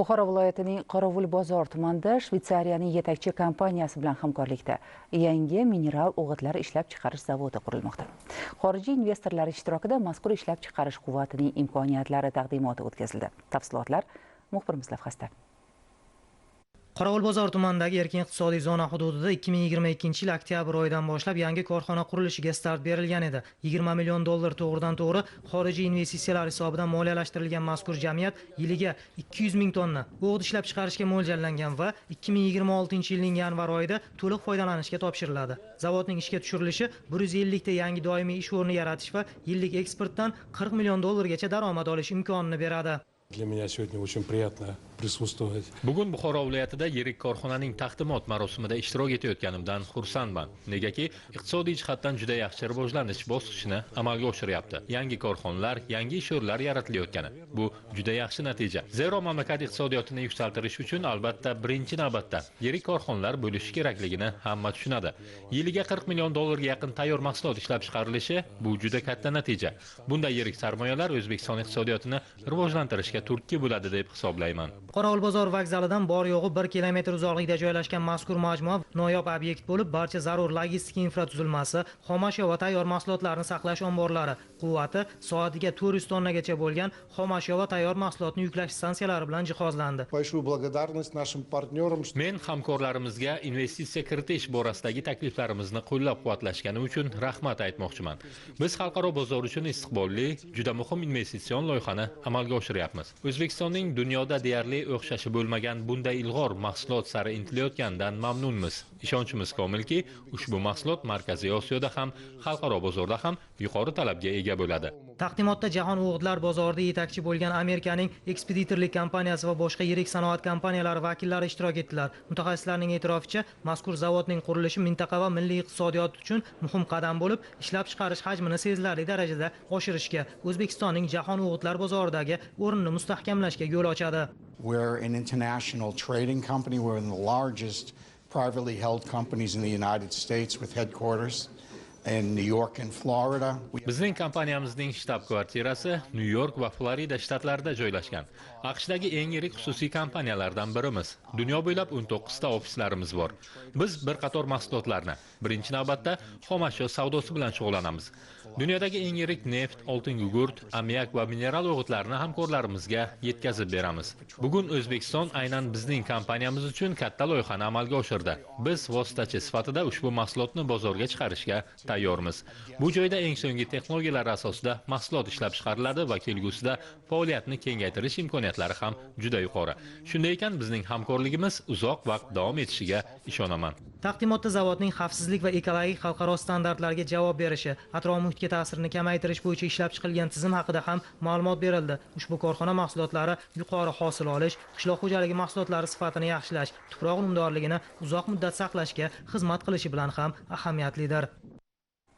Buxoro viloyatining Qorovulbozor tumanida Shvetsariyaning yetakchi kompaniyasi bilan hamkorlikda yangi mineral o'g'itlar ishlab chiqarish zavodi qurilmoqda. Xorijiy investorlar ishtirokida mazkur ishlab chiqarish quvvatining imkoniyatlari taqdimoti o'tkazildi. Tafsilotlar muxbirimiz lavhasida. Qorovulbozor tumanidagi erkin iqtisodiy zona hududida 2022-yil oktyabr oyidan boshlab yangi korxona qurilishiga start berilgan edi. 20 million dollar to'g'ridan-to'g'ri xorijiy investitsiyalar hisobidan moliyalashtirilgan mazkur jamiyat yiliga 200 ming tonna o'g'it ishlab chiqarishga mo'ljallangan va 2026-yilning yanvar oyida to'liq foydalanishga topshiriladi. Zavodning ishga tushirilishi 150 ta yangi doimiy ish o'rni yaratish va yillik eksportdan 40 million dollargacha daromad olish imkonini beradi. Для меня сегодня очень приятно присутствовать. Bugun Buxoro viloyatida yirik korxonaning taqdimot marosimida ishtirok etayotganimdan xursandman. Negaki, iqtisodiy jihatdan juda yaxshi rivojlanish bosqichini amalga oshiryapti. Yangi korxonalar, yangi ish o'rinlari yaratilayotgani. Bu juda yaxshi natija. Zero mamlakat iqtisodiyotini yuksaltirish uchun albatta birinchi navbatda yirik korxonalar bo'lishi kerakligini hamma tushunadi. Yiliga 40 million dollarga yaqin tayyor mahsulot ishlab chiqarilishi bu juda katta natija. Bunday yirik sarmoyalar O'zbekiston iqtisodiyotini rivojlantirishga turtki bo'ladi deb hisoblayman. Qorovulbozor vokzalidan bor yo'g'i 1 kilometr uzoqlikda joylashgan mazkur majmua noyob obyekt bo'lib, barcha zarur logistika infratuzilmasi, xomashyo va tayyor mahsulotlarni saqlash omborlari, quvvati soatiga 400 tonnagacha bo'lgan xomashyo va tayyor mahsulotni yuklash stansiyalari bilan jihozlandi. Большую благодарность нашим партнерам. Men hamkorlarimizga investitsiya kiritish borasidagi takliflarimizni qo'llab-quvvatlashgani uchun rahmat aytmoqchiman. Biz xalqaro bozor uchun istiqbolli, juda muhim investitsion loyihani amalga oshiryapmiz. O'zbekistonning dunyoda deyarli o'xshashi bo'lmagan bunday ilg'or mahsulot sari intilayotganidan mamnunmiz. Ishonchimiz komilki, ushbu mahsulot Markaziy Osiyoda ham, xalqaro bozorda ham yuqori talabga ega bo'ladi. Taqdimotda jahon o'g'itlar bozorida yetakchi bo'lgan Amerikaning ekspeditorlik kompaniyasi va boshqa yirik sanoat kompaniyalari vakillari ishtirok etdilar. Mutaxassislarning e'tiroficha, mazkur zavodning qurilishi mintaqa va milliy iqtisodiyot uchun muhim qadam bo'lib, ishlab chiqarish hajmini sezilarli darajada oshirishga, O'zbekistonning jahon o'g'itlar bozoridagi o'rnini mustahkamlashga yo'l ochadi. We're an international trading company. We're one of the largest privately held companies in the United States with headquarters in New York and Florida. Bizning kompaniyamizning shtab-kvartirasi Nyu-York va Florida shtatlarida joylashgan. AQShdagi eng yirik xususiy kompaniyalardan birimiz. Dunyo bo'ylab 19 ta ofislarimiz bor. Biz bir qator mahsulotlarni, birinchi navbatda xomashyo savdosi bilan shug'ullanamiz. Dunyodagi eng yirik neft, oltin gugurt, ammiak va mineral o'g'itlarni hamkorlarimizga yetkazib beramiz. Bugun O'zbekiston aynan bizning kompaniyamiz uchun katta loyihani amalga oshirdi. Biz vositachi sifatida ushbu mahsulotni bozorga chiqarishga tayyormiz. Bu joyda eng so'nggi texnologiyalar asosida mahsulot ishlab chiqariladi va kelgusida faoliyatni kengaytirish imkoniyatlari ham juda yuqori. Shunday ekan, bizning hamkorligimiz uzoq vaqt davom etishiga ishonaman. Taqdimotda zavodning xavfsizlik va ekologik xalqaro standartlarga javob berishi, atrof muhitga ta'sirini kamaytirish bo'yicha ishlab chiqilgan tizim haqida ham ma'lumot berildi. Ushbu korxona mahsulotlari yuqori hosil olish, qishloq xo'jaligi mahsulotlari sifatini yaxshilash, tuproq unumdorligini uzoq muddat saqlashga xizmat qilishi bilan ham ahamiyatlidir.